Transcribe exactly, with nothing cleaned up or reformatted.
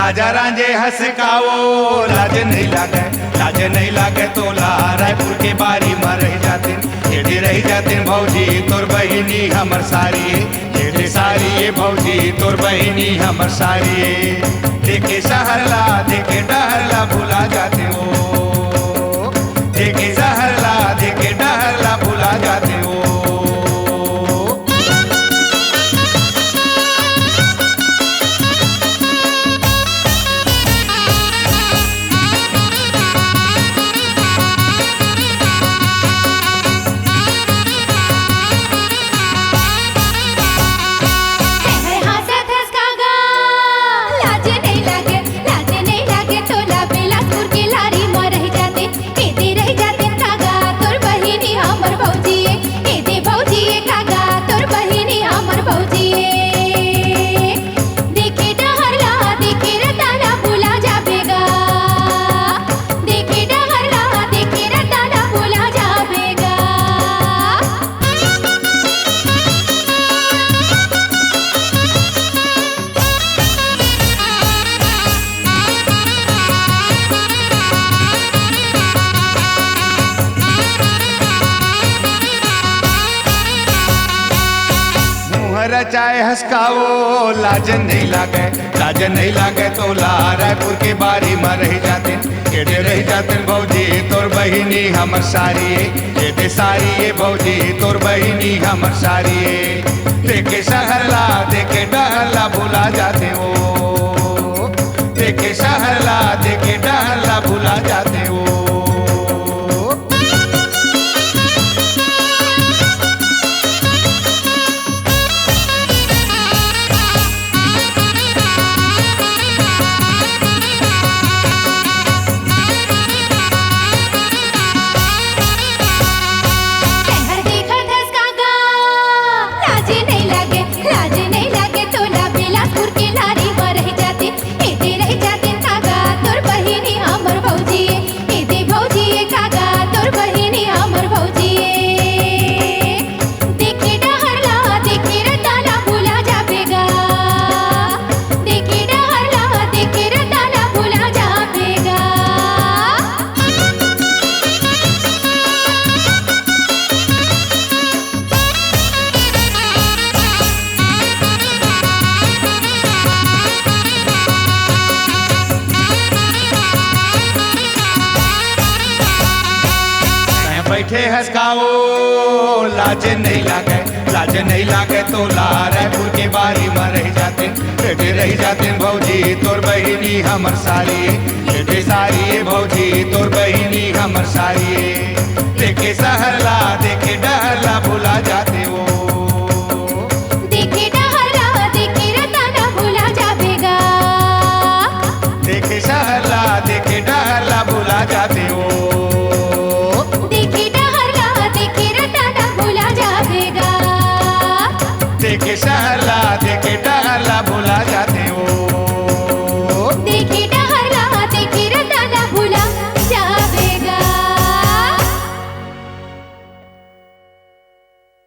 राजा रांझे हँस का वो, लाज नहीं लागे, लाज नहीं लागे तोला। रायपुर के बारी म रहि जातिन, एदे रहि जातिन भौजी तोर बहिनी हमर सारी, एदे सारी ए भौजी तोर बहिनी हमर सारी। देखे सहर ला, देखे डहर ला भुला जाते वो, देखे सहर ला, देखे डहर ला भुला जाते वो। मुँह रचाए हँस का वो, लाज नहीं लागे, लाज नहीं लागे तोला। रायपुर के बारी म रहि जाते, एदे रहि जाते भौजी तोर बहिनी हमर सारी, एदे सारी ए भौजी तोर बहिनी हमर सारी। देखे सहर ला, देखे डहर ला भुला जाते वो, देखे सहर ला, देखे डहर ला भुला जाते वो। बैठे हँस का वो, लाज नहीं लागे, लाज नहीं लागे तोला। रायपुर के बारी म रहि जाते, एदे रहि जाते भौजी तोर बहिनी हमर सारी, एदे सारी ए भौजी तोर बहिनी हमर सारी। देखे सहर ला, देखे डहर ला भुला जा